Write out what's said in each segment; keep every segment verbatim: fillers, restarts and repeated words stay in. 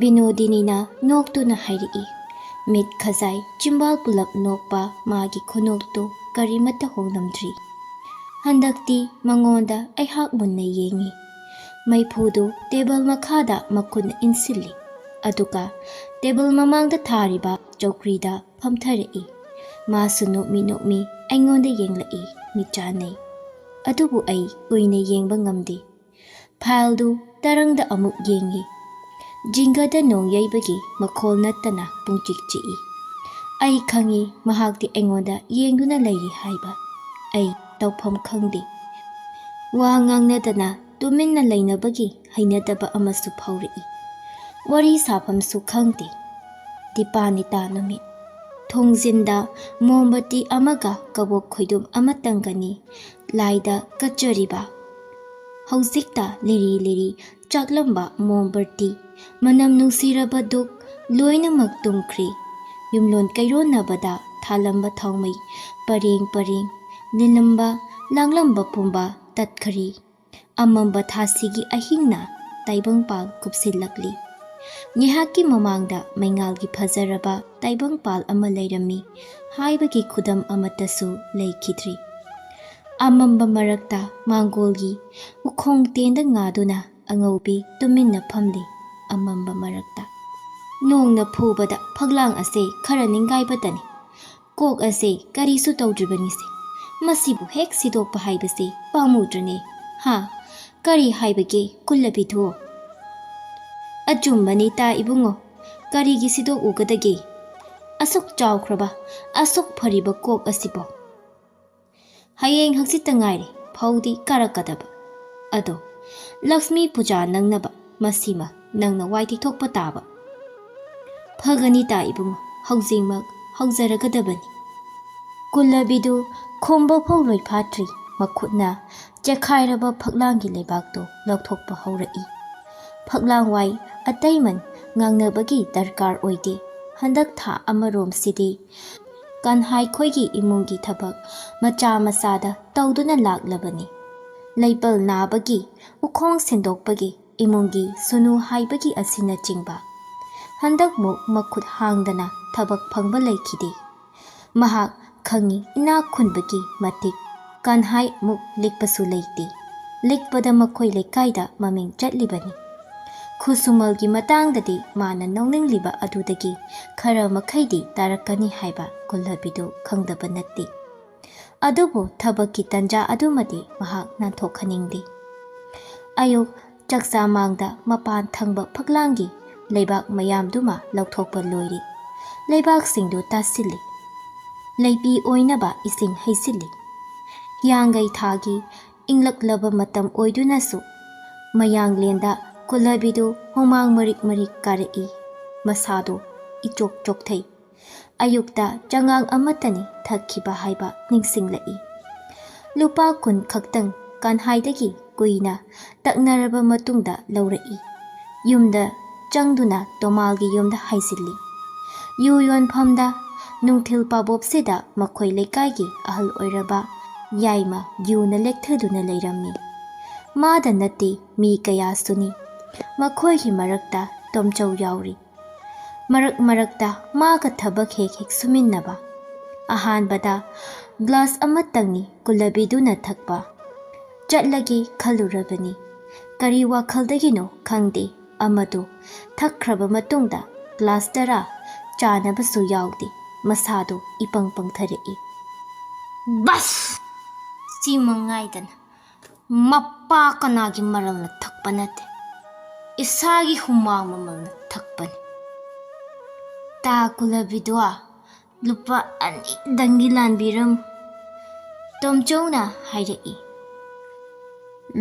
ꯕꯤꯅꯣꯗꯤꯅꯤꯅ ꯅꯣꯛꯇꯨꯅ ꯍꯥꯏꯔꯛꯏ꯫ ꯃꯤꯠ ꯈꯖꯥꯏ ꯆꯤꯝꯕꯥꯜ ꯄꯨꯂꯞ ꯅꯣꯛꯄ ꯃꯥꯒꯤ ꯈꯨꯅꯣꯛꯇꯨ ꯀꯔꯤꯃꯠꯇ ꯍꯣꯡꯂꯝꯗ꯭ꯔꯤ꯫ ꯍꯟꯗꯛꯇꯤ ꯃꯉꯣꯟꯗ ꯑꯩꯍꯥꯛ ꯃꯨꯟꯅ ꯌꯦꯡꯉꯤ꯫ ꯃꯩꯐꯨꯗꯨ ꯇꯦꯕꯜ ꯃꯈꯥꯗ ꯃꯈꯨꯠꯅ ꯏꯟꯁꯤꯜꯂꯤ꯫ ꯑꯗꯨꯒ ꯇꯦꯕꯜ ꯃꯃꯥꯡꯗ ꯊꯥꯔꯤꯕ ꯆꯧꯀ꯭ꯔꯤꯗ ꯐꯝꯊꯔꯛꯏ꯫ ꯃꯥꯁꯨ ꯅꯣꯛꯃꯤ ꯅꯣꯛꯃꯤ ꯑꯩꯉꯣꯟꯗ ꯌꯦꯡꯂꯛꯏ꯫ ꯃꯤꯠ ꯆꯥꯟꯅꯩ꯫ ꯑꯗꯨꯕꯨ ꯑꯩ ꯀꯨꯏꯅ ꯌꯦꯡꯕ ꯉꯝꯗꯦ꯫ ꯐꯥꯏꯜꯗꯨ ꯇꯔꯪꯗ ꯑꯃꯨꯛ ꯌꯦꯡꯉꯤ꯫ ꯖꯤꯡꯒꯗ ꯅꯣꯡ ꯌꯩꯕꯒꯤ ꯃꯈꯣꯜ ꯅꯠꯇꯅ ꯄꯨꯡꯆꯤꯛ ꯆꯤꯛꯏ꯫ ꯑꯩ ꯈꯪꯏ ꯃꯍꯥꯛꯇꯤ ꯑꯩꯉꯣꯟꯗ ꯌꯦꯡꯗꯨꯅ ꯂꯩꯔꯤ ꯍꯥꯏꯕ꯫ ꯑꯩ ꯇꯧꯐꯝ ꯈꯪꯗꯦ꯫ ꯋꯥ ꯉꯥꯡꯅꯗꯅ ꯇꯨꯃꯤꯟꯅ ꯂꯩꯅꯕꯒꯤ ꯍꯩꯅꯗꯕ ꯑꯃꯁꯨ ꯐꯥꯎꯔꯛꯏ꯫ ꯋꯥꯔꯤ ꯁꯥꯐꯝꯁꯨ ꯈꯪꯗꯦ꯫ ꯗꯤꯄꯥꯅꯤꯇꯥ ꯅꯨꯃꯤꯠ꯫ ꯊꯣꯡꯖꯤꯟꯗ ꯃꯣꯝꯕꯇꯤ ꯑꯃꯒ ꯀꯕꯣꯛ ꯈꯣꯏꯗꯨꯝ ꯑꯃꯇꯪꯒꯅꯤ ꯂꯥꯏꯗ ꯀꯠꯆꯔꯤꯕ꯫ ꯍꯧꯖꯤꯛꯇ ꯂꯤꯔꯤ ꯂꯤꯔꯤ ꯆꯥꯛꯂꯝꯕ ꯃꯣꯝꯕꯇꯤ ꯃꯅꯝ ꯅꯨꯡꯁꯤꯔꯕ ꯙꯨꯞ ꯂꯣꯏꯅꯃꯛ ꯇꯨꯝꯈ꯭ꯔꯤ꯫ ꯌꯨꯝꯂꯣꯟ ꯀꯩꯔꯣꯟꯅꯕꯗ ꯊꯥꯜꯂꯝꯕ ꯊꯥꯎꯃꯩ ꯄꯔꯦꯡ ꯄꯔꯦꯡ ꯅꯤꯜꯂꯝꯕ ꯂꯥꯡꯂꯝꯕ ꯄꯨꯝꯕ ꯇꯠꯈ꯭ꯔꯤ꯫ ꯑꯃꯝꯕ ꯊꯥꯁꯤꯒꯤ ꯑꯍꯤꯡꯅ ꯇꯥꯏꯕꯪꯄꯥꯜ ꯀꯨꯞꯁꯤꯜꯂꯛꯂꯤ꯫ ꯉꯥꯏꯍꯥꯛꯀꯤ ꯃꯃꯥꯡꯗ ꯃꯩꯉꯥꯜꯒꯤ ꯐꯖꯔꯕ ꯇꯥꯏꯕꯪꯄꯥꯜ ꯑꯃ ꯂꯩꯔꯝꯃꯤ ꯍꯥꯏꯕꯒꯤ ꯈꯨꯗꯝ ꯑꯃꯠꯇꯁꯨ ꯂꯩꯈꯤꯗ꯭ꯔꯤ꯫ ꯑꯃꯝꯕ ꯃꯔꯛꯇ ꯃꯥꯡꯒꯣꯜꯒꯤ ꯎꯈꯣꯡ ꯇꯦꯟꯗ ꯉꯥꯗꯨꯅ ꯑꯉꯧꯕꯤ ꯇꯨꯃꯤꯟꯅ ꯐꯝꯂꯤ꯫ ꯑꯃꯝꯕ ꯃꯔꯛꯇ ꯅꯣꯡꯅ ꯐꯨꯕꯗ ꯐꯛꯂꯥꯡ ꯑꯁꯦ ꯈꯔ ꯅꯤꯡꯒꯥꯏꯕꯇꯅꯤ꯫ ꯀꯣꯛ ꯑꯁꯦ ꯀꯔꯤꯁꯨ ꯇꯧꯗ꯭ꯔꯤꯕꯅꯤꯁꯦ꯫ ꯃꯁꯤꯕꯨ ꯍꯦꯛ ꯁꯤꯗꯣꯛꯄ ꯍꯥꯏꯕꯁꯦ ꯄꯥꯝꯃꯨꯗ꯭ꯔꯅꯦ? ꯍꯥ? ꯀꯔꯤ ꯍꯥꯏꯕꯒꯦ ꯀꯨꯜꯂꯕꯤꯗꯨ? ꯑꯆꯨꯝꯕꯅꯤ ꯇꯥ ꯏꯕꯨꯡꯉꯣ, ꯀꯔꯤꯒꯤ ꯁꯤꯗꯣꯛꯎꯒꯗꯒꯦ? ꯑꯁꯨꯛ ꯆꯥꯎꯈ꯭ꯔꯕ, ꯑꯁꯨꯛ ꯐꯔꯤꯕ ꯀꯣꯛ ꯑꯁꯤꯕꯣ꯫ ꯍꯌꯦꯡ ꯍꯪꯆꯤꯠꯇ ꯉꯥꯏꯔꯦ ꯐꯧꯗꯤ ꯀꯥꯔꯛꯀꯗꯕ꯫ ꯑꯗꯣ ꯂꯛꯁꯃꯤ ꯄꯨꯖꯥ ꯅꯪꯅꯕ ꯃꯁꯤꯃ ꯅꯪꯅ ꯋꯥꯏ ꯇꯩꯊꯣꯛꯄ ꯇꯥꯕ꯫ ꯐꯒꯅꯤ ꯇꯥ ꯏꯕꯨꯡꯉꯣ, ꯍꯧꯖꯤꯛꯃꯛ ꯍꯧꯖꯔꯒꯗꯕꯅꯤ꯫ ꯀꯨꯜꯂꯕꯤꯗꯨ ꯈꯨꯝꯕ ꯐꯥꯎ ꯂꯣꯏꯐꯥꯠꯇ꯭ꯔꯤ, ꯃꯈꯨꯠꯅ ꯆꯦꯈꯥꯏꯔꯕ ꯐꯛꯂꯥꯡꯒꯤ ꯂꯩꯕꯥꯛꯇꯨ ꯂꯧꯊꯣꯛꯄ ꯍꯧꯔꯛꯏ꯫ ꯐꯛꯂꯥꯡ ꯋꯥꯏ ꯑꯇꯩꯃꯟ ꯉꯥꯡꯅꯕꯒꯤ ꯗꯔꯀꯥꯔ ꯑꯣꯏꯗꯦ꯫ ꯍꯟꯗꯛ ꯊꯥ ꯑꯃꯔꯣꯝꯁꯤꯗꯤ ꯀꯟꯍꯥꯏꯈꯣꯏꯒꯤ ꯏꯃꯨꯡꯒꯤ ꯊꯕꯛ ꯃꯆꯥ ꯃꯆꯥꯗ ꯇꯧꯗꯨꯅ ꯂꯥꯛꯂꯕꯅꯤ꯫ ꯂꯩꯄꯜ ꯅꯥꯕꯒꯤ, ꯎꯈꯣꯡ ꯁꯦꯡꯗꯣꯛꯄꯒꯤ, ꯏꯃꯨꯡꯒꯤ ꯁꯨꯅꯨ ꯍꯥꯏꯕꯒꯤ ꯑꯁꯤꯅꯆꯤꯡꯕ꯫ ꯍꯟꯗꯛꯃꯨꯛ ꯃꯈꯨꯠ ꯍꯥꯡꯗꯅ ꯊꯕꯛ ꯐꯪꯕ ꯂꯩꯈꯤꯗꯦ꯫ ꯃꯍꯥꯛ ꯈꯪꯏ, ꯏꯅꯥꯛ ꯈꯨꯟꯕꯒꯤ ꯃꯇꯤꯛ ꯀꯟꯍꯥꯏꯃꯨꯛ ꯂꯤꯛꯄꯁꯨ ꯂꯩꯇꯦ꯫ ꯂꯤꯛꯄꯗ ꯃꯈꯣꯏ ꯂꯩꯀꯥꯏꯗ ꯃꯃꯤꯡ ꯆꯠꯂꯤꯕꯅꯤ꯫ ꯈꯨꯠꯁꯨꯃꯜꯒꯤ ꯃꯇꯥꯡꯗꯗꯤ ꯃꯥꯅ ꯅꯣꯛꯅꯤꯡꯂꯤꯕ ꯑꯗꯨꯗꯒꯤ ꯈꯔ ꯃꯈꯩꯗꯤ ꯇꯥꯔꯛꯀꯅꯤ ꯍꯥꯏꯕ ꯀꯨꯜꯍꯕꯤꯗꯨ ꯈꯪꯗꯕ ꯅꯠꯇꯦ꯫ ꯑꯗꯨꯕꯨ ꯊꯕꯛꯀꯤ ꯇꯟꯖꯥ ꯑꯗꯨꯃꯗꯤ ꯃꯍꯥꯛ ꯅꯥꯟꯊꯣꯛꯍꯟꯅꯤꯡꯗꯦ꯫ ꯑꯌꯨꯛ ꯆꯥꯛꯆꯥ ꯃꯥꯡꯗ ꯃꯄꯥꯟ ꯊꯪꯕ ꯐꯛꯂꯥꯡꯒꯤ ꯂꯩꯕꯥꯛ ꯃꯌꯥꯝꯗꯨꯃ ꯂꯧꯊꯣꯛꯄ ꯂꯣꯏꯔꯦ꯫ ꯂꯩꯕꯥꯛꯁꯤꯡꯗꯨ ꯇꯥꯁꯤꯜꯂꯤ꯫ ꯂꯩꯄꯤ ꯑꯣꯏꯅꯕ ꯏꯁꯤꯡ ꯍꯩꯖꯤꯜꯂꯤ꯫ ꯍꯤꯌꯥꯡꯒꯩ ꯊꯥꯒꯤ ꯏꯪꯂꯛꯂꯕ ꯃꯇꯝ ꯑꯣꯏꯗꯨꯅꯁꯨ ꯃꯌꯥꯡꯂꯦꯟꯗ ꯀꯨꯜꯍꯕꯤꯗꯨ ꯍꯨꯃꯥꯡ ꯃꯔꯤꯛ ꯃꯔꯤꯛ ꯀꯥꯔꯛꯏ꯫ ꯃꯁꯥꯗꯨ ꯏꯆꯣꯛ ꯆꯣꯛꯊꯩ꯫ ꯑꯌꯨꯛꯇ ꯆꯉꯥꯡ ꯑꯃꯠꯇꯅꯤ ꯊꯛꯈꯤꯕ ꯍꯥꯏꯕ ꯅꯤꯡꯁꯤꯡꯂꯛꯏ꯫ ꯂꯨꯄꯥ ꯀꯨꯟ ꯈꯛꯇꯪ ꯀꯟꯍꯥꯏꯗꯒꯤ ꯀꯨꯏꯅ ꯇꯛꯅꯔꯕ ꯃꯇꯨꯡꯗ ꯂꯧꯔꯛꯏ꯫ ꯌꯨꯝꯗ ꯆꯪꯗꯨꯅ ꯇꯣꯃꯥꯜꯒꯤ ꯌꯨꯝꯗ ꯍꯥꯏꯖꯤꯜꯂꯤ꯫ ꯌꯨ ꯌꯣꯟꯐꯝꯗ ꯅꯨꯡꯊꯤꯜ ꯄꯥꯕꯣꯞꯁꯤꯗ ꯃꯈꯣꯏ ꯂꯩꯀꯥꯏꯒꯤ ꯑꯍꯜ ꯑꯣꯏꯔꯕ ꯌꯥꯏꯃ ꯌꯨꯅ ꯂꯦꯛꯊꯗꯨꯅ ꯂꯩꯔꯝꯃꯤ꯫ ꯃꯥꯗ ꯅꯠꯇꯦ, ꯃꯤ ꯀꯌꯥꯁꯨꯅꯤ꯫ ꯃꯈꯣꯏꯒꯤ ꯃꯔꯛꯇ ꯇꯣꯝꯆꯧ ꯌꯥꯎꯔꯤ꯫ ꯃꯔꯛ ꯃꯔꯛꯇ ꯃꯥꯒ ꯊꯕꯛ ꯍꯦꯛ ꯍꯦꯛ ꯁꯨꯃꯤꯟꯅꯕ꯫ ꯑꯍꯥꯟꯕꯗ ꯒ꯭ꯂꯥꯁ ꯑꯃꯇꯪꯅꯤ ꯀꯨꯜꯂꯕꯤꯗꯨꯅ ꯊꯛꯄ꯫ ꯆꯠꯂꯒꯦ ꯈꯜꯂꯨꯔꯕꯅꯤ꯫ ꯀꯔꯤ ꯋꯥꯈꯜꯗꯒꯤꯅꯣ ꯈꯪꯗꯦ, ꯑꯃꯗꯨ ꯊꯛꯈ꯭ꯔꯕ ꯃꯇꯨꯡꯗ ꯒ꯭ꯂꯥꯁ ꯇꯔꯥ ꯆꯥꯅꯕꯁꯨ ꯌꯥꯎꯗꯦ꯫ ꯃꯁꯥꯗꯨ ꯏꯄꯪ ꯄꯪꯊꯔꯛꯏ꯫ ꯕꯁ! ꯁꯤ ꯃꯉꯥꯏꯗꯅ꯫ ꯃꯄꯥ ꯀꯅꯥꯒꯤ ꯃꯔꯜꯅ ꯊꯛꯄ ꯅꯠꯇꯦ, ꯏꯁꯥꯒꯤ ꯍꯨꯃꯥꯡ ꯃꯃꯜꯅ ꯊꯛꯄꯅꯤ꯫ ꯇꯥ ꯀꯨꯂꯕꯤꯗꯨꯋꯥ, ꯂꯨꯄꯥ ꯑꯅꯤꯗꯪꯒꯤ ꯂꯥꯟꯕꯤꯔꯝꯃꯨ, ꯇꯣꯝꯆꯧꯅ ꯍꯥꯏꯔꯛꯏ꯫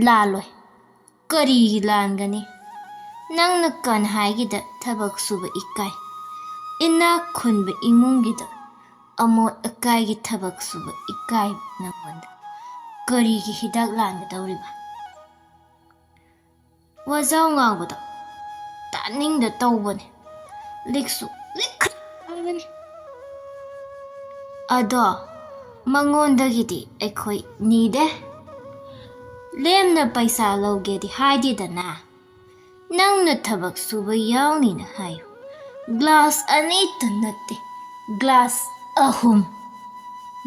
ꯂꯥꯜꯂꯣꯏ, ꯀꯔꯤꯒꯤ ꯂꯥꯟꯒꯅꯤ? ꯅꯪꯅ ꯀꯟꯍꯥꯏꯒꯤꯗ ꯊꯕꯛ ꯁꯨꯕ ꯏꯀꯥꯏ, ꯏꯅꯥꯛ ꯈꯨꯟꯕ ꯏꯃꯨꯡꯒꯤꯗ ꯑꯃꯣꯠ ꯑꯀꯥꯏꯒꯤ ꯊꯕꯛ ꯁꯨꯕ ꯏꯀꯥꯏ ꯅꯪꯉꯣꯟꯗ ꯀꯔꯤꯒꯤ ꯍꯤꯗꯥꯛ ꯂꯥꯟꯒꯗꯧꯔꯤꯕ? ꯋꯥꯖꯥꯎ ꯉꯥꯡꯕꯗꯣ ꯇꯥꯅꯤꯡꯗ ꯇꯧꯕꯅꯦ꯫ ꯂꯤꯛꯁꯨ ꯂꯤꯛꯈꯠ ꯍꯥꯏꯕꯅꯤ꯫ ꯑꯗꯣ ꯃꯉꯣꯟꯗꯒꯤꯗꯤ ꯑꯩꯈꯣꯏ ꯅꯤꯗꯦ꯫ ꯂꯦꯝꯅ ꯄꯩꯁꯥ ꯂꯧꯒꯦꯗꯤ ꯍꯥꯏꯗꯦꯗꯅ꯫ "ꯅꯪꯅ ꯊꯕꯛ ꯁꯨꯕ ꯌꯥꯎꯅꯤꯅ ꯍꯥꯏꯌꯨ꯫ ꯒ꯭ꯂꯥꯁ ꯑꯅꯤꯇ ꯅꯠꯇꯦ, ꯒ꯭ꯂꯥꯁ ꯑꯍꯨꯝ꯫"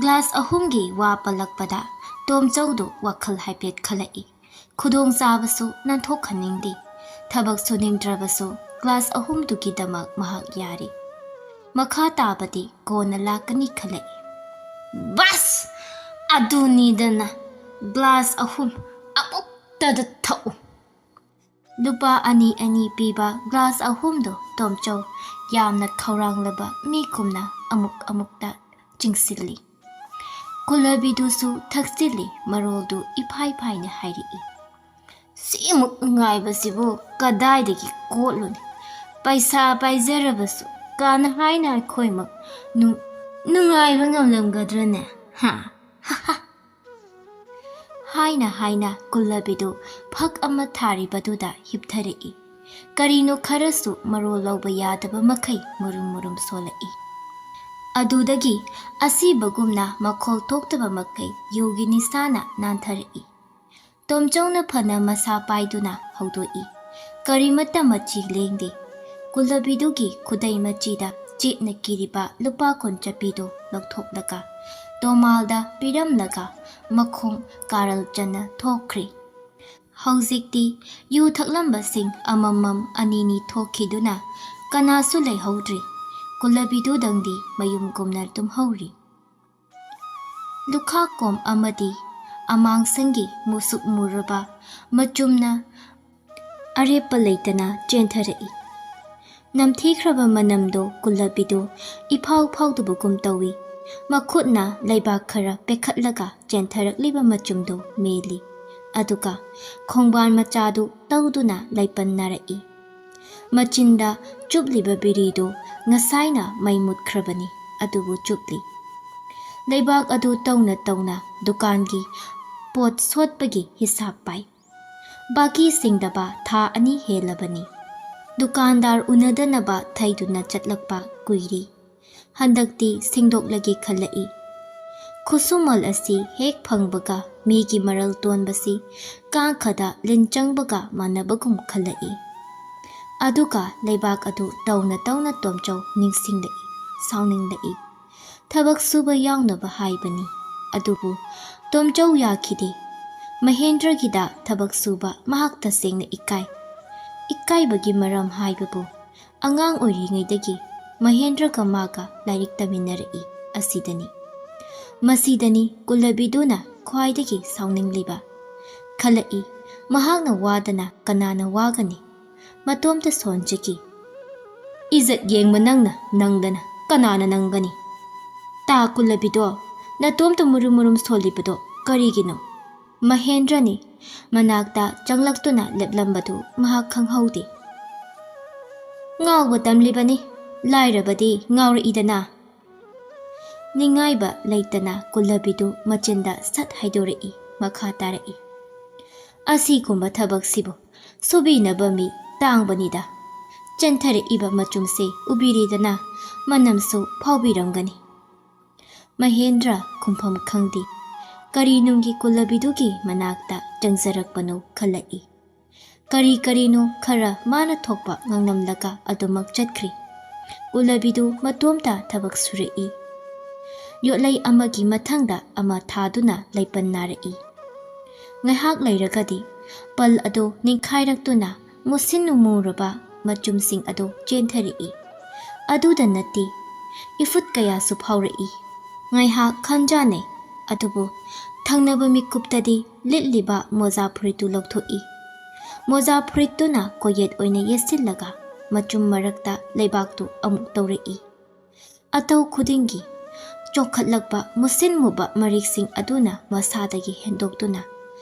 ꯒ꯭ꯂꯥꯁ ꯑꯍꯨꯝꯒꯤ ꯋꯥ ꯄꯜꯂꯛꯄꯗ ꯇꯣꯝꯆꯧꯗꯨ ꯋꯥꯈꯜ ꯍꯥꯏꯐꯦꯠ ꯈꯜꯂꯛꯏ꯫ ꯈꯨꯗꯣꯡꯆꯥꯕꯁꯨ ꯅꯥꯟꯊꯣꯛꯍꯟꯅꯤꯡꯗꯦ꯫ ꯊꯕꯛ ꯁꯨꯅꯤꯡꯗ꯭ꯔꯕꯁꯨ ꯒ꯭ꯂꯥꯁ ꯑꯍꯨꯝꯗꯨꯒꯤꯗꯃꯛ ꯃꯍꯥꯛ ꯌꯥꯔꯤ꯫ ꯃꯈꯥ ꯇꯥꯕꯗꯤ ꯀꯣꯟꯅ ꯂꯥꯛꯀꯅꯤ ꯈꯜꯂꯛꯏ꯫ "ꯕꯁ! ꯑꯗꯨꯅꯤꯗꯅ, ꯒ꯭ꯂꯥꯁ ꯑꯍꯨꯝ ꯑꯃꯨꯛꯇꯗ ꯊꯛꯎ꯫" ꯂꯨꯄꯥ ꯑꯅꯤ ꯑꯅꯤ ꯄꯤꯕ ꯒ꯭ꯂꯥꯁ ꯑꯍꯨꯝꯗꯨ ꯇꯣꯝꯆꯧ ꯌꯥꯝꯅ ꯈꯧꯔꯥꯡꯂꯕ ꯃꯤꯒꯨꯝꯅ ꯑꯃꯨꯛ ꯑꯃꯨꯛꯇ ꯆꯤꯡꯁꯤꯜꯂꯤ꯫ ꯀꯨꯂꯕꯤꯗꯨꯁꯨ ꯊꯛꯆꯤꯜꯂꯤ, ꯃꯔꯣꯜꯗꯨ ꯏꯐꯥꯏ ꯐꯥꯏꯅ ꯍꯥꯏꯔꯛꯏ꯫ "ꯁꯤꯃꯨꯛ ꯅꯨꯡꯉꯥꯏꯕꯁꯤꯕꯨ ꯀꯗꯥꯏꯗꯒꯤ ꯀꯣꯠꯂꯨꯅꯤ? ꯄꯩꯁꯥ ꯄꯥꯏꯖꯔꯕꯁꯨ ꯀꯥꯟꯅ ꯍꯥꯏꯅ ꯑꯩꯈꯣꯏꯃꯛ ꯅꯨꯡ-, ꯅꯨꯡꯉꯥꯏꯕ ꯉꯝꯂꯝꯒꯗ꯭ꯔꯅꯦ? ꯍꯥ?" ꯍꯥꯏꯅ ꯍꯥꯏꯅ ꯀꯨꯂꯕꯤꯗꯨ ꯐꯛ ꯑꯃ ꯊꯥꯔꯤꯕꯗꯨꯗ ꯍꯤꯞꯊꯔꯛꯏ꯫ ꯀꯔꯤꯅꯣ ꯈꯔꯁꯨ ꯃꯔꯣꯜ ꯂꯧꯕ ꯌꯥꯗꯕ ꯃꯈꯩ ꯃꯨꯔꯨꯝ ꯃꯨꯔꯨꯝ ꯁꯣꯜꯂꯛꯏ꯫ ꯑꯗꯨꯗꯒꯤ ꯑꯁꯤꯕꯒꯨꯝꯅ ꯃꯈꯣꯜ ꯊꯣꯛꯇꯕ ꯃꯈꯩ ꯌꯨꯒꯤ ꯅꯤꯁꯥꯅ ꯅꯥꯟꯊꯔꯛꯏ꯫ ꯇꯣꯝꯆꯧꯅ ꯐꯅ ꯃꯁꯥ ꯄꯥꯏꯗꯨꯅ ꯍꯧꯗꯣꯛꯏ꯫ ꯀꯔꯤꯃꯠꯇ ꯃꯆꯤ ꯂꯦꯡꯗꯦ꯫ ꯀꯨꯂꯕꯤꯗꯨꯒꯤ ꯈꯨꯗꯩ ꯃꯆꯤꯗ ꯆꯦꯠꯅ ꯀꯤꯔꯤꯕ ꯂꯨꯄꯥ ꯀꯨꯟ ꯆꯠꯄꯤꯗꯨ ꯂꯧꯊꯣꯛꯂꯒ ꯇꯣꯃꯥꯜꯗ ꯄꯤꯔꯝꯂꯒ ꯃꯈꯣꯡ ꯀꯥꯔꯜ ꯆꯟꯅ ꯊꯣꯛꯈ꯭ꯔꯦ꯫ ꯍꯧꯖꯤꯛꯇꯤ ꯌꯨ ꯊꯛꯂꯝꯕꯁꯤꯡ ꯑꯃꯃꯝ ꯑꯅꯤꯅꯤ ꯊꯣꯛꯈꯤꯗꯨꯅ ꯀꯅꯥꯁꯨ ꯂꯩꯍꯧꯗ꯭ꯔꯤ꯫ ꯀꯨꯂꯕꯤꯗꯨꯗꯪꯗꯤ ꯃꯌꯨꯝꯒꯨꯝꯅ ꯇꯨꯝꯍꯧꯔꯤ꯫ ꯂꯨꯈꯥꯛꯀꯣꯝ ꯑꯃꯗꯤ ꯑꯃꯥꯡꯁꯪꯒꯤ ꯃꯨꯁꯨꯛ ꯃꯨꯔꯕ ꯃꯆꯨꯝꯅ ꯑꯔꯦꯞꯄ ꯂꯩꯇꯅ ꯆꯦꯟꯊꯔꯛꯏ꯫ ꯅꯝꯊꯤꯈ꯭ꯔꯕ ꯃꯅꯝꯗꯣ ꯀꯨꯂꯕꯤꯗꯨ ꯏꯐꯥꯎ ꯐꯥꯎꯗꯕꯒꯨꯝ ꯇꯧꯏ꯫ ꯃꯈꯨꯠꯅ ꯂꯩꯕꯥꯛ ꯈꯔ ꯄꯦꯛꯈꯠꯂꯒ ꯆꯦꯟꯊꯔꯛꯂꯤꯕ ꯃꯆꯨꯝꯗꯨ ꯃꯦꯜꯂꯤ꯫ ꯑꯗꯨꯒ ꯈꯣꯡꯕꯥꯟ ꯃꯆꯥꯗꯨ ꯇꯧꯗꯨꯅ ꯂꯩꯄꯟꯅꯔꯛꯏ꯫ ꯃꯆꯤꯟꯗ ꯆꯨꯞꯂꯤꯕ ꯕꯤꯔꯤꯗꯨ ꯉꯁꯥꯏꯅ ꯃꯩ ꯃꯨꯠꯈ꯭ꯔꯕꯅꯤ, ꯑꯗꯨꯕꯨ ꯆꯨꯞꯂꯤ꯫ ꯂꯩꯕꯥꯛ ꯑꯗꯨ ꯇꯧꯅ ꯇꯧꯅ ꯗꯨꯀꯥꯟꯒꯤ ꯄꯣꯠ ꯁꯣꯠꯄꯒꯤ ꯍꯤꯁꯥꯞ ꯄꯥꯏ꯫ ꯕꯥꯀꯤ ꯁꯤꯡꯗꯕ ꯊꯥ ꯑꯅꯤ ꯍꯦꯜꯂꯕꯅꯤ꯫ ꯗꯨꯀꯥꯟꯗꯥꯔ ꯎꯅꯗꯅꯕ ꯊꯩꯗꯨꯅ ꯆꯠꯂꯛꯄ ꯀꯨꯏꯔꯦ꯫ ꯍꯟꯗꯛꯇꯤ ꯁꯤꯡꯗꯣꯛꯂꯒꯦ ꯈꯜꯂꯛꯏ꯫ ꯈꯨꯠꯁꯨꯃꯜ ꯑꯁꯤ ꯍꯦꯛ ꯐꯪꯕꯒ ꯃꯤꯒꯤ ꯃꯔꯜ ꯇꯣꯟꯕꯁꯤ ꯀꯥꯡꯈꯗ ꯂꯤꯟ ꯆꯪꯕꯒ ꯃꯥꯟꯅꯕꯒꯨꯝ ꯈꯜꯂꯛꯏ꯫ ꯑꯗꯨꯒ ꯂꯩꯕꯥꯛ ꯑꯗꯨ ꯇꯧꯅ ꯇꯧꯅ ꯇꯣꯝꯆꯧ ꯅꯤꯡꯁꯤꯡꯂꯛꯏ, ꯁꯥꯎꯅꯤꯡꯂꯛꯏ꯫ ꯊꯕꯛ ꯁꯨꯕ ꯌꯥꯎꯅꯕ ꯍꯥꯏꯕꯅꯤ, ꯑꯗꯨꯕꯨ ꯇꯣꯝꯆꯧ ꯌꯥꯈꯤꯗꯦ꯫ ꯃꯍꯦꯟꯗ꯭ꯔꯒꯤꯗ ꯊꯕꯛ ꯁꯨꯕ ꯃꯍꯥꯛ ꯇꯁꯦꯡꯅ ꯏꯀꯥꯏ꯫ ꯏꯀꯥꯏꯕꯒꯤ ꯃꯔꯝ ꯍꯥꯏꯕꯕꯨ, ꯑꯉꯥꯡ ꯑꯣꯏꯔꯤꯉꯩꯗꯒꯤ ꯃꯍꯦꯟꯗ꯭ꯔꯒ ꯃꯥꯒ ꯂꯥꯏꯔꯤꯛ ꯇꯝꯃꯤꯟꯅꯔꯛꯏ ꯑꯁꯤꯗꯅꯤ꯫ ꯃꯁꯤꯗꯅꯤ ꯀꯨꯂꯕꯤꯗꯨꯅ ꯈ꯭ꯋꯥꯏꯗꯒꯤ ꯁꯥꯎꯅꯤꯡꯂꯤꯕ꯫ ꯈꯜꯂꯛꯏ, ꯃꯍꯥꯛꯅ ꯋꯥꯗꯅ ꯀꯅꯥꯅ ꯋꯥꯒꯅꯤ? ꯃꯇꯣꯝꯇ ꯁꯣꯟꯖꯈꯤ꯫ "ꯏꯖꯠ ꯌꯦꯡꯕ ꯅꯪꯅ ꯅꯪꯗꯅ ꯀꯅꯥꯅ ꯅꯪꯒꯅꯤ? ꯇꯥ ꯀꯨꯂꯕꯤꯗꯣ, ꯅꯇꯣꯝꯇ ꯃꯨꯔꯨꯝ ꯃꯨꯔꯨꯝ ꯁꯣꯜꯂꯤꯕꯗꯣ ꯀꯔꯤꯒꯤꯅꯣ?" ꯃꯍꯦꯟꯗ꯭ꯔꯅꯤ ꯃꯅꯥꯛꯇ ꯆꯪꯂꯛꯇꯨꯅ ꯂꯦꯞꯂꯝꯕꯗꯨ ꯃꯍꯥꯛ ꯈꯪꯍꯧꯗꯦ꯫ "ꯉꯥꯎꯕ ꯇꯝꯂꯤꯕꯅꯤ, ꯂꯥꯏꯔꯕꯗꯤ ꯉꯥꯎꯔꯛꯏꯗꯅ꯫" ꯅꯤꯡꯉꯥꯏꯕ ꯂꯩꯇꯅ ꯀꯨꯂꯕꯤꯗꯨ ꯃꯆꯤꯟꯗ ꯁꯠ ꯍꯥꯏꯗꯣꯔꯛꯏ, ꯃꯈꯥ ꯇꯥꯔꯛꯏ꯫ "ꯑꯁꯤꯒꯨꯝꯕ ꯊꯕꯛꯁꯤꯕꯨ ꯁꯨꯕꯤꯅꯕ ꯃꯤ ꯇꯥꯡꯕꯅꯤꯗ꯫ ꯆꯦꯟꯊꯔꯛꯏꯕ ꯃꯆꯨꯝꯁꯦ ꯎꯕꯤꯔꯤꯗꯅ, ꯃꯅꯝꯁꯨ ꯐꯥꯎꯕꯤꯔꯝꯒꯅꯤ꯫" ꯃꯍꯦꯟꯗ꯭ꯔ ꯈꯨꯝꯐꯝ ꯈꯪꯗꯦ꯫ ꯀꯔꯤꯅꯨꯡꯒꯤ ꯀꯨꯂꯕꯤꯗꯨꯒꯤ ꯃꯅꯥꯛꯇ ꯆꯪꯖꯔꯛꯄꯅꯣ ꯈꯜꯂꯛꯏ꯫ ꯀꯔꯤ ꯀꯔꯤꯅꯣ ꯈꯔ ꯃꯥꯅ ꯊꯣꯛꯄ ꯉꯥꯡꯂꯝꯂꯒ ꯑꯗꯨꯃꯛ ꯆꯠꯈ꯭ꯔꯤ꯫ ꯀꯨꯂꯕꯤꯗꯨ ꯃꯇꯣꯝꯇ ꯊꯕꯛ ꯁꯨꯔꯛꯏ꯫ ꯌꯣꯠꯂꯩ ꯑꯃꯒꯤ ꯃꯊꯪꯗ ꯑꯃ ꯊꯥꯗꯨꯅ ꯂꯩꯄꯟ ꯅꯥꯔꯛꯏ꯫ ꯉꯥꯏꯍꯥꯛ ꯂꯩꯔꯒꯗꯤ ꯄꯜ ꯑꯗꯨ ꯅꯤꯡꯈꯥꯏꯔꯛꯇꯨꯅ ꯃꯨꯁꯤꯟ ꯃꯨꯔꯕ ꯃꯆꯨꯝꯁꯤꯡ ꯑꯗꯨ ꯆꯦꯟꯊꯔꯛꯏ꯫ ꯑꯗꯨꯗ ꯅꯠꯇꯦ, ꯏꯐꯨꯠ ꯀꯌꯥꯁꯨ ꯐꯥꯎꯔꯛꯏ꯫ ꯉꯥꯏꯍꯥꯛ ꯈꯟꯖꯥꯟꯅꯩ, ꯑꯗꯨꯕꯨ ꯊꯪꯅꯕ ꯃꯤꯀꯨꯞꯇꯗꯤ ꯂꯤꯠꯂꯤꯕ ꯃꯣꯖꯥ ꯐꯨꯔꯤꯠꯇꯨ ꯂꯧꯊꯣꯛꯏ꯫ ꯃꯣꯖꯥ ꯐꯨꯔꯤꯠꯇꯨꯅ ꯀꯣꯌꯦꯠ ꯑꯣꯏꯅ ꯌꯦꯠꯁꯤꯜꯂꯒ ꯃꯆꯨꯝ ꯃꯔꯛꯇ ꯂꯩꯕꯥꯛꯇꯨ ꯑꯃꯨꯛ ꯇꯧꯔꯛꯏ꯫ ꯑꯇꯧ ꯈꯨꯗꯤꯡꯒꯤ ꯆꯣꯡꯈꯠꯂꯛꯄ ꯃꯨꯁꯤꯟ ꯃꯨꯕ ꯃꯔꯤꯛꯁꯤꯡ ꯑꯗꯨꯅ ꯃꯁꯥꯗꯒꯤ ꯍꯦꯟꯗꯣꯛꯇꯨꯅ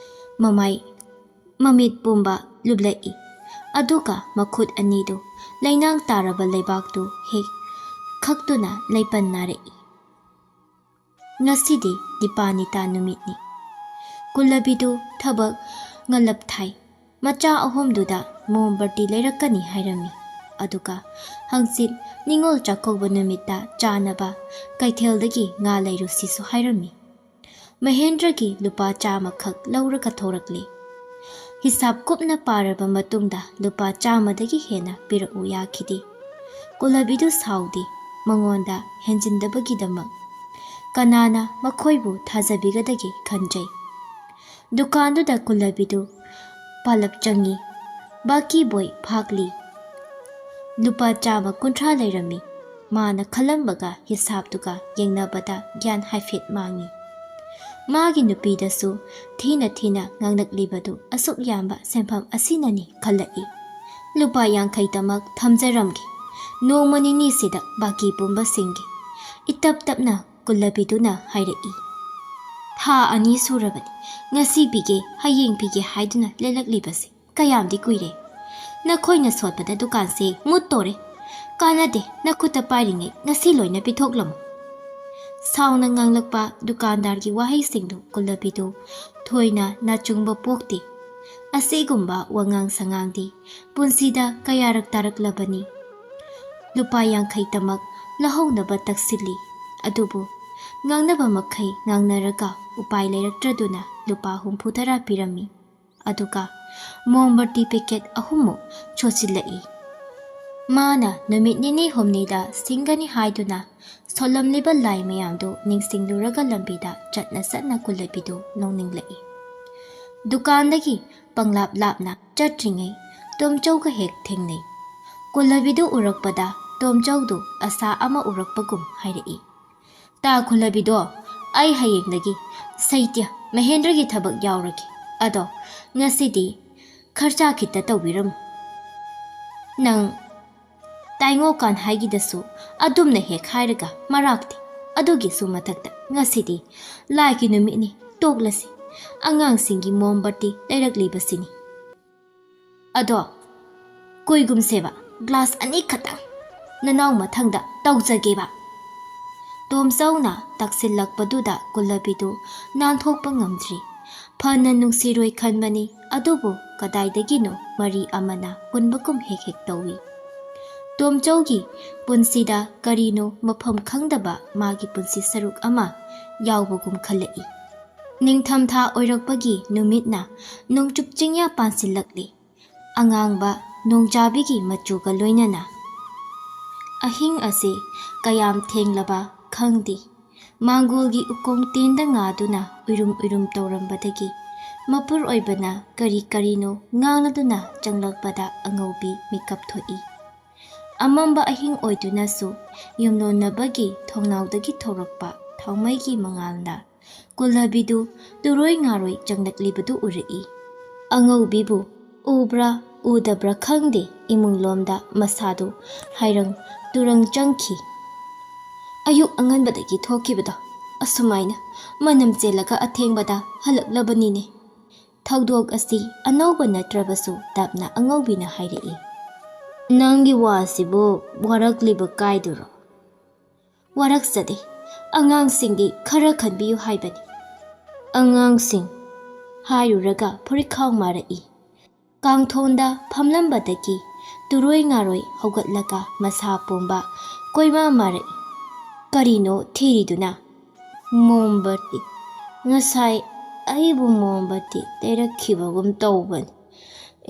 ꯃꯃꯥꯏ, ꯃꯃꯤꯠ ꯄꯨꯝꯕ ꯂꯨꯞꯂꯛꯏ꯫ ꯑꯗꯨꯒ ꯃꯈꯨꯠ ꯑꯅꯤꯗꯨ ꯂꯩꯅꯥꯡ ꯇꯥꯔꯕ ꯂꯩꯕꯥꯛꯇꯨ ꯍꯦꯛ ꯈꯛꯇꯨꯅ ꯂꯩꯄꯟ ꯅꯥꯔꯛꯏ꯫ ꯉꯁꯤꯗꯤ ꯗꯤꯄꯥꯅꯤꯇꯥ ꯅꯨꯃꯤꯠꯅꯤ꯫ ꯀꯨꯂꯕꯤꯗꯨ ꯊꯕꯛ ꯉꯜꯂꯞ ꯊꯥꯏ꯫ ꯃꯆꯥ ꯑꯍꯨꯝꯗꯨꯗ ꯃꯣꯝꯕꯇꯤ ꯂꯩꯔꯛꯀꯅꯤ ꯍꯥꯏꯔꯝꯃꯤ꯫ ꯑꯗꯨꯒ ꯍꯪꯆꯤꯠ ꯅꯤꯉꯣꯜ ꯆꯥꯛꯀꯧꯕ ꯅꯨꯃꯤꯠꯇ ꯆꯥꯅꯕ ꯀꯩꯊꯦꯜꯗꯒꯤ ꯉꯥ ꯂꯩꯔꯨꯁꯤꯁꯨ ꯍꯥꯏꯔꯝꯃꯤ꯫ ꯃꯍꯦꯟꯗ꯭ꯔꯒꯤ ꯂꯨꯄꯥ ꯆꯥꯝꯃꯈꯛ ꯂꯧꯔꯒ ꯊꯣꯔꯛꯂꯦ꯫ ꯍꯤꯁꯥꯞ ꯀꯨꯞꯅ ꯄꯥꯔꯕ ꯃꯇꯨꯡꯗ ꯂꯨꯄꯥ ꯆꯥꯝꯃꯗꯒꯤ ꯍꯦꯟꯅ ꯄꯤꯔꯛꯎ ꯌꯥꯈꯤꯗꯦ꯫ ꯀꯨꯂꯕꯤꯗꯨ ꯁꯥꯎꯗꯦ, ꯃꯉꯣꯟꯗ ꯍꯦꯟꯖꯤꯟꯗꯕꯒꯤꯗꯃꯛ꯫ ꯀꯅꯥꯅ ꯃꯈꯣꯏꯕꯨ ꯊꯥꯖꯕꯤꯒꯗꯒꯦ ꯈꯟꯖꯩ꯫ ꯗꯨꯀꯥꯟꯗꯨꯗ ꯀꯨꯂꯕꯤꯗꯨ ꯄꯥꯂꯞ ꯆꯪꯉꯤ꯫ ꯕꯥꯀꯤ ꯕꯣꯏ ꯐꯥꯛꯂꯤ꯫ ꯂꯨꯄꯥ ꯆꯥꯝꯃ ꯀꯨꯟꯊ꯭ꯔꯥ ꯂꯩꯔꯝꯃꯤ꯫ ꯃꯥꯅ ꯈꯜꯂꯝꯕꯒ ꯍꯤꯁꯥꯞꯇꯨꯒ ꯌꯦꯡꯅꯕꯗ ꯒ꯭ꯌꯥꯟ ꯍꯥꯏꯐꯦꯠ ꯃꯥꯡꯉꯤ꯫ ꯃꯥꯒꯤ ꯅꯨꯄꯤꯗꯁꯨ ꯊꯤꯅ ꯊꯤꯅ ꯉꯥꯡꯂꯛꯂꯤꯕꯗꯨ ꯑꯁꯨꯛ ꯌꯥꯝꯕ ꯁꯦꯟꯐꯝ ꯑꯁꯤꯅꯅꯤ ꯈꯜꯂꯛꯏ꯫ "ꯂꯨꯄꯥ ꯌꯥꯡꯈꯩꯇꯃꯛ ꯊꯝꯖꯔꯝꯒꯦ, ꯅꯣꯡꯃ ꯅꯤꯅꯤꯁꯤꯗ ꯕꯥꯀꯤ ꯄꯨꯝꯕ ꯁꯤꯡꯒꯦ", ꯏꯇꯞ ꯇꯞꯅ ꯀꯨꯂꯕꯤꯗꯨꯅ ꯍꯥꯏꯔꯛꯏ꯫ "ꯊꯥ ꯑꯅꯤ ꯁꯨꯔꯕꯅꯤ ꯉꯁꯤ ꯄꯤꯒꯦ, ꯍꯌꯦꯡ ꯄꯤꯒꯦ ꯍꯥꯏꯗꯨꯅ ꯂꯦꯜꯂꯛꯂꯤꯕꯁꯦ꯫ ꯀꯌꯥꯝꯗꯤ ꯀꯨꯏꯔꯦ꯫ ꯅꯈꯣꯏꯅ ꯁꯣꯠꯄꯗ ꯗꯨꯀꯥꯟꯁꯦ ꯃꯨꯠꯇꯣꯔꯦ꯫ ꯀꯥꯟꯅꯗꯦ, ꯅꯈꯨꯠꯇ ꯄꯥꯏꯔꯤꯉꯩ ꯉꯁꯤ ꯂꯣꯏꯅ ꯄꯤꯊꯣꯛꯂꯝꯃꯨ꯫" ꯁꯥꯎꯅ ꯉꯥꯡꯂꯛꯄ ꯗꯨꯀꯥꯟꯗꯥꯔꯒꯤ ꯋꯥꯍꯩꯁꯤꯡꯗꯨ ꯀꯨꯂꯕꯤꯗꯨ ꯊꯣꯏꯅ ꯅꯥꯆꯨꯡꯕ ꯄꯣꯛꯇꯦ꯫ ꯑꯁꯤꯒꯨꯝꯕ ꯋꯥꯉꯥꯡ ꯁꯉꯥꯡꯗꯤ ꯄꯨꯟꯁꯤꯗ ꯀꯌꯥꯔꯛ ꯇꯥꯔꯛꯂꯕꯅꯤ꯫ ꯂꯨꯄꯥ ꯌꯥꯡꯈꯩꯇꯃꯛ ꯂꯧꯍꯧꯅꯕ ꯇꯛꯁꯤꯜꯂꯤ꯫ ꯑꯗꯨꯕꯨ ꯉꯥꯡꯅꯕ ꯃꯈꯩ ꯉꯥꯡꯅꯔꯒ ꯎꯄꯥꯏ ꯂꯩꯔꯛꯇ꯭ꯔꯗꯨꯅ ꯂꯨꯄꯥ ꯍꯨꯝꯐꯨ ꯇꯔꯥ ꯄꯤꯔꯝꯃꯤ꯫ ꯑꯗꯨꯒ ꯃꯣꯝꯕꯇꯤ ꯄꯦꯀꯦꯠ ꯑꯍꯨꯝꯃꯨꯛ ꯁꯣꯠꯆꯤꯜꯂꯛꯏ꯫ ꯃꯥꯅ ꯅꯨꯃꯤꯠ ꯅꯤꯅꯤ ꯍꯨꯝꯅꯤꯗ ꯁꯤꯡꯒꯅꯤ ꯍꯥꯏꯗꯨꯅ ꯁꯣꯜꯂꯝꯂꯤꯕ ꯂꯥꯏ ꯃꯌꯥꯝꯗꯨ ꯅꯤꯡꯁꯤꯡꯂꯨꯔꯒ ꯂꯝꯕꯤꯗ ꯆꯠꯅ ꯆꯠꯅ ꯀꯨꯂꯕꯤꯗꯨ ꯅꯣꯡꯅꯤꯡꯂꯛꯏ꯫ ꯗꯨꯀꯥꯟꯗꯒꯤ ꯄꯪꯂꯥꯞ ꯂꯥꯞꯅ ꯆꯠꯇ꯭ꯔꯤꯉꯩ ꯇꯣꯝꯆꯧꯒ ꯍꯦꯛ ꯊꯦꯡꯅꯩ꯫ ꯀꯨꯂꯕꯤꯗꯨ ꯎꯔꯛꯄꯗ ꯇꯣꯝꯆꯧꯗꯨ ꯑꯁꯥ ꯑꯃ ꯎꯔꯛꯄꯒꯨꯝ ꯍꯥꯏꯔꯛꯏ꯫ "ꯇꯥ ꯀꯨꯂꯕꯤꯗꯣ, ꯑꯩ ꯍꯌꯦꯡꯗꯒꯤ ꯁꯩꯇ꯭ꯌ ꯃꯍꯦꯟꯗ꯭ꯔꯒꯤ ꯊꯕꯛ ꯌꯥꯎꯔꯒꯦ꯫ ꯑꯗꯣ ꯉꯁꯤꯗꯤ ꯈꯔꯆꯥ ꯈꯤꯇ ꯇꯧꯕꯤꯔꯝꯃꯨ꯫" "ꯅꯪ ꯇꯥꯏꯉꯣꯀꯥꯟ ꯍꯥꯏꯒꯤꯗꯁꯨ ꯑꯗꯨꯝꯅ ꯍꯦꯛ ꯍꯥꯏꯔꯒ ꯃꯔꯥꯛꯇꯤ꯫ ꯑꯗꯨꯒꯤꯁꯨ ꯃꯊꯛꯇ ꯉꯁꯤꯗꯤ ꯂꯥꯏꯒꯤ ꯅꯨꯃꯤꯠꯅꯤ, ꯇꯣꯛꯂꯁꯤ꯫ ꯑꯉꯥꯡꯁꯤꯡꯒꯤ ꯃꯣꯝꯕꯇꯤ ꯂꯩꯔꯛꯂꯤꯕꯁꯤꯅꯤ꯫ ꯑꯗꯣ ꯀꯨꯏꯒꯨꯝꯁꯦꯕ, ꯒ꯭ꯂꯥꯁ ꯑꯅꯤ ꯈꯛꯇꯪ꯫ ꯅꯅꯥꯎ ꯃꯊꯪꯗ ꯇꯧꯖꯒꯦꯕ꯫" ꯇꯣꯝꯆꯧꯅ ꯇꯥꯛꯁꯤꯜꯂꯛꯄꯗꯨꯗ ꯀꯨꯂꯕꯤꯗꯨ ꯅꯥꯟꯊꯣꯛꯄ ꯉꯝꯗ꯭ꯔꯤ꯫ ꯐꯅ ꯅꯨꯡꯁꯤꯔꯣꯏ ꯈꯟꯕꯅꯤ, ꯑꯗꯨꯕꯨ ꯀꯗꯥꯏꯗꯒꯤꯅꯣ ꯃꯔꯤ ꯑꯃꯅ ꯍꯨꯟꯕꯒꯨꯝ ꯍꯦꯛ ꯍꯦꯛ ꯇꯧꯏ꯫ ꯇꯣꯝꯆꯧꯒꯤ ꯄꯨꯟꯁꯤꯗ ꯀꯔꯤꯅꯣ ꯃꯐꯝ ꯈꯪꯗꯕ ꯃꯥꯒꯤ ꯄꯨꯟꯁꯤ ꯁꯔꯨꯛ ꯑꯃ ꯌꯥꯎꯕꯒꯨꯝ ꯈꯜꯂꯛꯏ꯫ ꯅꯤꯡꯊꯝꯊꯥ ꯑꯣꯏꯔꯛꯄꯒꯤ ꯅꯨꯃꯤꯠꯅ ꯅꯣꯡꯆꯨꯞ ꯆꯤꯡꯌꯥ ꯄꯥꯟꯁꯤꯜꯂꯛꯂꯤ꯫ ꯑꯉꯥꯡꯕ ꯅꯣꯡꯖꯥꯕꯤꯒꯤ ꯃꯆꯨꯒ ꯂꯣꯏꯅꯅ꯫ ꯑꯍꯤꯡ ꯑꯁꯤ ꯀꯌꯥꯝ ꯊꯦꯡꯂꯕ ꯈꯪꯗꯦ꯫ ꯃꯥꯡꯒꯣꯜꯒꯤ ꯎꯀꯣꯡ ꯇꯦꯟꯗ ꯉꯥꯗꯨꯅ ꯎꯏꯔꯨꯝ ꯎꯏꯔꯨꯝ ꯇꯧꯔꯝꯕꯗꯒꯤ ꯃꯄꯨꯔ ꯑꯣꯏꯕꯅ ꯀꯔꯤ ꯀꯔꯤꯅꯣ ꯉꯥꯡꯂꯗꯨꯅ ꯆꯪꯂꯛꯄꯗ ꯑꯉꯧꯕꯤ ꯃꯤꯀꯞ ꯊꯣꯛꯏ꯫ ꯑꯃꯝꯕ ꯑꯍꯤꯡ ꯑꯣꯏꯗꯨꯅꯁꯨ ꯌꯨꯝꯂꯣꯟꯅꯕꯒꯤ ꯊꯣꯡꯅꯥꯎꯗꯒꯤ ꯊꯣꯔꯛꯄ ꯊꯥꯎꯃꯩꯒꯤ ꯃꯉꯥꯜꯅ ꯀꯨꯜꯍꯕꯤꯗꯨ ꯇꯨꯔꯣꯏ ꯉꯥꯔꯣꯏ ꯆꯪꯂꯛꯂꯤꯕꯗꯨ ꯎꯔꯛꯏ꯫ ꯑꯉꯧꯕꯤꯕꯨ ꯎꯕ꯭ꯔꯥ ꯎꯗꯕ꯭ꯔꯥ ꯈꯪꯗꯦ, ꯏꯃꯨꯡꯂꯣꯝꯗ ꯃꯁꯥꯗꯨ ꯍꯥꯏꯔꯪ ꯇꯨꯔꯪ ꯆꯪꯈꯤ꯫ "ꯑꯌꯨꯛ ꯑꯉꯟꯕꯗꯒꯤ ꯊꯣꯛꯈꯤꯕꯗꯣ ꯑꯁꯨꯃꯥꯏꯅ ꯃꯅꯝ ꯆꯦꯜꯂꯒ ꯑꯊꯦꯡꯕꯗ ꯍꯜꯂꯛꯂꯕꯅꯤꯅꯦ꯫" ꯊꯧꯗꯣꯛ ꯑꯁꯤ ꯑꯅꯧꯕ ꯅꯠꯇ꯭ꯔꯕꯁꯨ ꯇꯞꯅ ꯑꯉꯧꯕꯤꯅ ꯍꯥꯏꯔꯛꯏ꯫ "ꯅꯪꯒꯤ ꯋꯥꯁꯤꯕꯨ ꯋꯥꯔꯛꯂꯤꯕ ꯀꯥꯏꯗꯨꯔꯣ?" "ꯋꯥꯔꯛꯆꯗꯦ꯫ ꯑꯉꯥꯡꯁꯤꯡꯗꯤ ꯈꯔ ꯈꯟꯕꯤꯌꯨ ꯍꯥꯏꯕꯅꯤ꯫" "ꯑꯉꯥꯡꯁꯤꯡ?" ꯍꯥꯏꯔꯨꯔꯒ ꯐꯨꯔꯤꯠꯈꯥꯎ ꯃꯥꯔꯛꯏ꯫ ꯀꯥꯡꯊꯣꯟꯗ ꯐꯝꯂꯝꯕꯗꯒꯤ ꯇꯨꯔꯣꯏ ꯉꯥꯔꯣꯏ ꯍꯧꯒꯠꯂꯒ ꯃꯁꯥ ꯄꯣꯝꯕ ꯀꯣꯏꯃꯥ ꯃꯥꯔꯛꯏ꯫ "ꯀꯔꯤꯅꯣ ꯊꯤꯔꯤꯗꯨꯅ?" "ꯃꯣꯝꯕꯇꯤ꯫ ꯉꯁꯥꯏ ꯑꯩꯕꯨ ꯃꯣꯝꯕꯇꯤ ꯂꯩꯔꯛꯈꯤꯕꯒꯨꯝ ꯇꯧꯕꯅꯤ꯫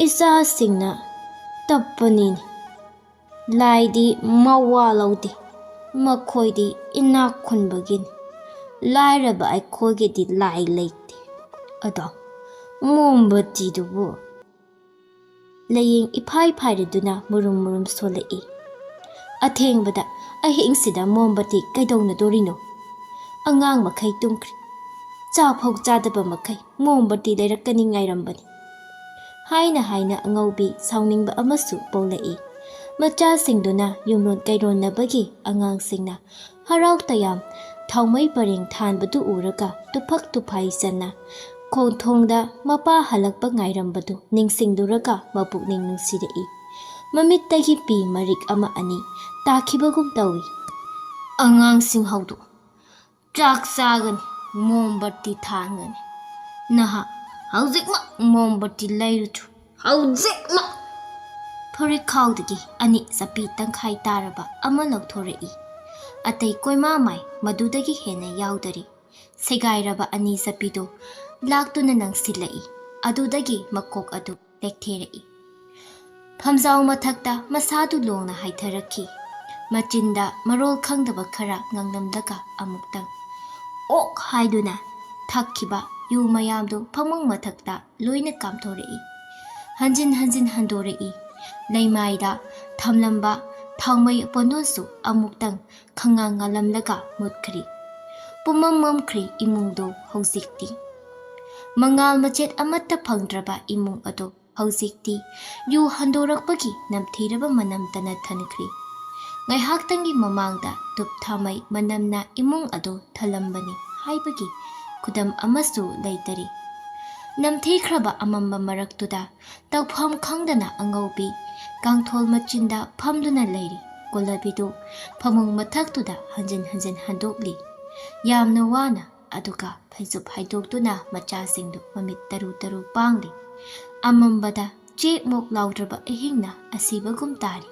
ꯏꯆꯥꯁꯤꯡꯅ ꯇꯞꯄꯅꯤꯅꯦ꯫ ꯂꯥꯏꯗꯤ ꯃꯋꯥ ꯂꯧꯗꯦ꯫ ꯃꯈꯣꯏꯗꯤ ꯏꯅꯥꯛ ꯈꯨꯟꯕꯒꯤꯅꯤ꯫ ꯂꯥꯏꯔꯕ ꯑꯩꯈꯣꯏꯒꯤꯗꯤ ꯂꯥꯏ ꯂꯩꯇꯦ꯫ ꯑꯗꯣ ꯃꯣꯝꯕꯇꯤꯗꯨꯕꯨ?" ꯂꯥꯏꯌꯦꯡ ꯏꯐꯥꯏ ꯐꯥꯏꯔꯗꯨꯅ ꯃꯨꯔꯨꯝ ꯃꯨꯔꯨꯝ ꯁꯣꯜꯂꯛꯏ꯫ "ꯑꯊꯦꯡꯕꯗ, ꯑꯍꯤꯡꯁꯤꯗ ꯃꯣꯝꯕꯇꯤ ꯀꯩꯗꯧꯅꯗꯣꯔꯤꯅꯣ? ꯑꯉꯥꯡ ꯃꯈꯩ ꯇꯨꯝꯈ꯭ꯔꯦ꯫ ꯆꯥꯛ ꯐꯥꯎ ꯆꯥꯗꯕ ꯃꯈꯩ ꯃꯣꯝꯕꯇꯤ ꯂꯩꯔꯛꯀꯅꯤ ꯉꯥꯏꯔꯝꯕꯅꯤ꯫" ꯍꯥꯏꯅ ꯍꯥꯏꯅ ꯑꯉꯧꯕꯤ ꯁꯥꯎꯅꯤꯡꯕ ꯑꯃꯁꯨ ꯄꯣꯛꯂꯛꯏ꯫ ꯃꯆꯥꯁꯤꯡꯗꯨꯅ ꯌꯨꯝꯂꯣꯟ ꯀꯩꯔꯣꯟꯅꯕꯒꯤ ꯑꯉꯥꯡꯁꯤꯡꯅ ꯍꯔꯥꯎ ꯇꯌꯥꯝ ꯊꯥꯎꯃꯩ ꯄꯔꯦꯡ ꯊꯥꯟꯕꯗꯨ ꯎꯔꯒ ꯇꯨꯐꯛ ꯇꯨꯐꯥꯏ ꯆꯟꯅ ꯀꯥꯡꯊꯣꯟꯗ ꯃꯄꯥ ꯍꯜꯂꯛꯄ ꯉꯥꯏꯔꯝꯕꯗꯨ ꯅꯤꯡꯁꯤꯡꯂꯨꯔꯒ ꯃꯄꯨꯛꯅꯤꯡ ꯅꯨꯡꯁꯤꯔꯛꯏ꯫ ꯃꯃꯤꯠꯇꯒꯤ ꯄꯤ ꯃꯔꯤꯛ ꯑꯃ ꯑꯅꯤ ꯇꯥꯈꯤꯕꯒꯨꯝ ꯇꯧꯏ꯫ "ꯑꯉꯥꯡꯁꯤꯡ ꯍꯧꯗꯣꯛꯎ꯫ ꯆꯥꯛ ꯆꯥꯒꯅꯤ, ꯃꯣꯝꯕꯇꯤ ꯊꯥꯟꯒꯅꯤ꯫ ꯅꯍꯥꯛ ꯍꯧꯖꯤꯛꯃꯛ ꯃꯣꯝꯕꯇꯤ ꯂꯩꯔꯨꯆꯨ, ꯍꯧꯖꯤꯛꯃꯛ!" ꯐꯨꯔꯤꯠꯈꯥꯎꯗꯒꯤ ꯑꯅꯤ ꯆꯞꯄꯤ ꯇꯪꯈꯥꯏ ꯇꯥꯔꯕ ꯑꯃ ꯂꯧꯊꯣꯔꯛꯏ꯫ ꯑꯇꯩ ꯀꯣꯏꯃꯥ ꯃꯥꯏ ꯃꯗꯨꯗꯒꯤ ꯍꯦꯟꯅ ꯌꯥꯎꯗꯔꯤ꯫ ꯁꯦꯒꯥꯏꯔꯕ ꯑꯅꯤ ꯆꯠꯄꯤꯗꯨ ꯂꯥꯛꯇꯨꯅ ꯅꯪꯁꯤꯜꯂꯛꯏ꯫ ꯑꯗꯨꯗꯒꯤ ꯃꯀꯣꯛ ꯑꯗꯨ ꯂꯦꯛꯊꯦꯔꯛꯏ꯫ ꯐꯝꯖꯥꯎ ꯃꯊꯛꯇ ꯃꯁꯥꯗꯨ ꯂꯣꯡꯅ ꯍꯥꯏꯊꯔꯛꯈꯤ꯫ ꯃꯆꯤꯟꯗ ꯃꯔꯣꯜ ꯈꯪꯗꯕ ꯈꯔ ꯉꯥꯡꯂꯝꯂꯒ ꯑꯃꯨꯛꯇꯪ "ꯑꯣꯛ" ꯍꯥꯏꯗꯨꯅ ꯊꯛꯈꯤꯕ ꯌꯨ ꯃꯌꯥꯝꯗꯨ ꯐꯃꯨꯡ ꯃꯊꯛꯇ ꯂꯣꯏꯅ ꯀꯥꯝꯊꯣꯔꯛꯏ꯫ ꯍꯟꯖꯤꯟ ꯍꯟꯖꯤꯟ ꯍꯟꯗꯣꯔꯛꯏ꯫ ꯂꯩꯃꯥꯏꯗ ꯊꯝꯂꯝꯕ ꯊꯥꯎꯃꯩ ꯄꯣꯟꯗꯣꯟꯁꯨ ꯑꯃꯨꯛꯇꯪ ꯈꯪꯉꯥꯡ ꯉꯥꯜꯂꯝꯂꯒ ꯃꯨꯠꯈ꯭ꯔꯤ꯫ ꯄꯨꯝꯃꯝ ꯃꯝꯈ꯭ꯔꯤ ꯏꯃꯨꯡꯗꯨ ꯍꯧꯖꯤꯛꯇꯤ꯫ ꯃꯉꯥꯜ ꯃꯆꯦꯠ ꯑꯃꯠꯇ ꯐꯪꯗ꯭ꯔꯕ ꯏꯃꯨꯡ ꯑꯗꯨ ꯍꯧꯖꯤꯛꯇꯤ ꯌꯨ ꯍꯟꯗꯣꯔꯛꯄꯒꯤ ꯅꯝꯊꯤꯔꯕ ꯃꯅꯝꯇꯅ ꯊꯟꯈ꯭ꯔꯤ꯫ ꯉꯥꯏꯍꯥꯛꯇꯪꯒꯤ ꯃꯃꯥꯡꯗ ꯙꯨꯞ ꯊꯥꯎꯃꯩ ꯃꯅꯝꯅ ꯏꯃꯨꯡ ꯑꯗꯨ ꯊꯜꯂꯝꯕꯅꯤ ꯍꯥꯏꯕꯒꯤ ꯈꯨꯗꯝ ꯑꯃꯁꯨ ꯂꯩꯇꯔꯤ꯫ ꯅꯝꯊꯤꯈ꯭ꯔꯕ ꯑꯃꯝꯕ ꯃꯔꯛꯇꯨꯗ ꯇꯧꯐꯝ ꯈꯪꯗꯅ ꯑꯉꯧꯕꯤ ꯀꯥꯡꯊꯣꯜ ꯃꯆꯤꯟꯗ ꯐꯝꯗꯨꯅ ꯂꯩꯔꯤ꯫ ꯀꯣꯂꯕꯤꯗꯨ ꯐꯃꯨꯡ ꯃꯊꯛꯇꯨꯗ ꯍꯟꯖꯤꯟ ꯍꯟꯖꯤꯟ ꯍꯟꯗꯣꯛꯂꯤ꯫ ꯌꯥꯝꯅ ꯋꯥꯅ, ꯑꯗꯨꯒ ꯐꯩꯖꯨꯞ ꯍꯥꯏꯗꯣꯛꯇꯨꯅ ꯃꯆꯥꯁꯤꯡꯗꯨ ꯃꯃꯤꯠ ꯇꯔꯨ ꯇꯔꯨ ꯄꯥꯡꯂꯤ꯫ ꯑꯃꯝꯕꯗ ꯆꯦꯛ ꯃꯣꯛ ꯂꯥꯎꯗ꯭ꯔꯕ ꯑꯍꯤꯡꯅ ꯑꯁꯤꯕꯒꯨꯝ ꯇꯥꯔꯤ꯫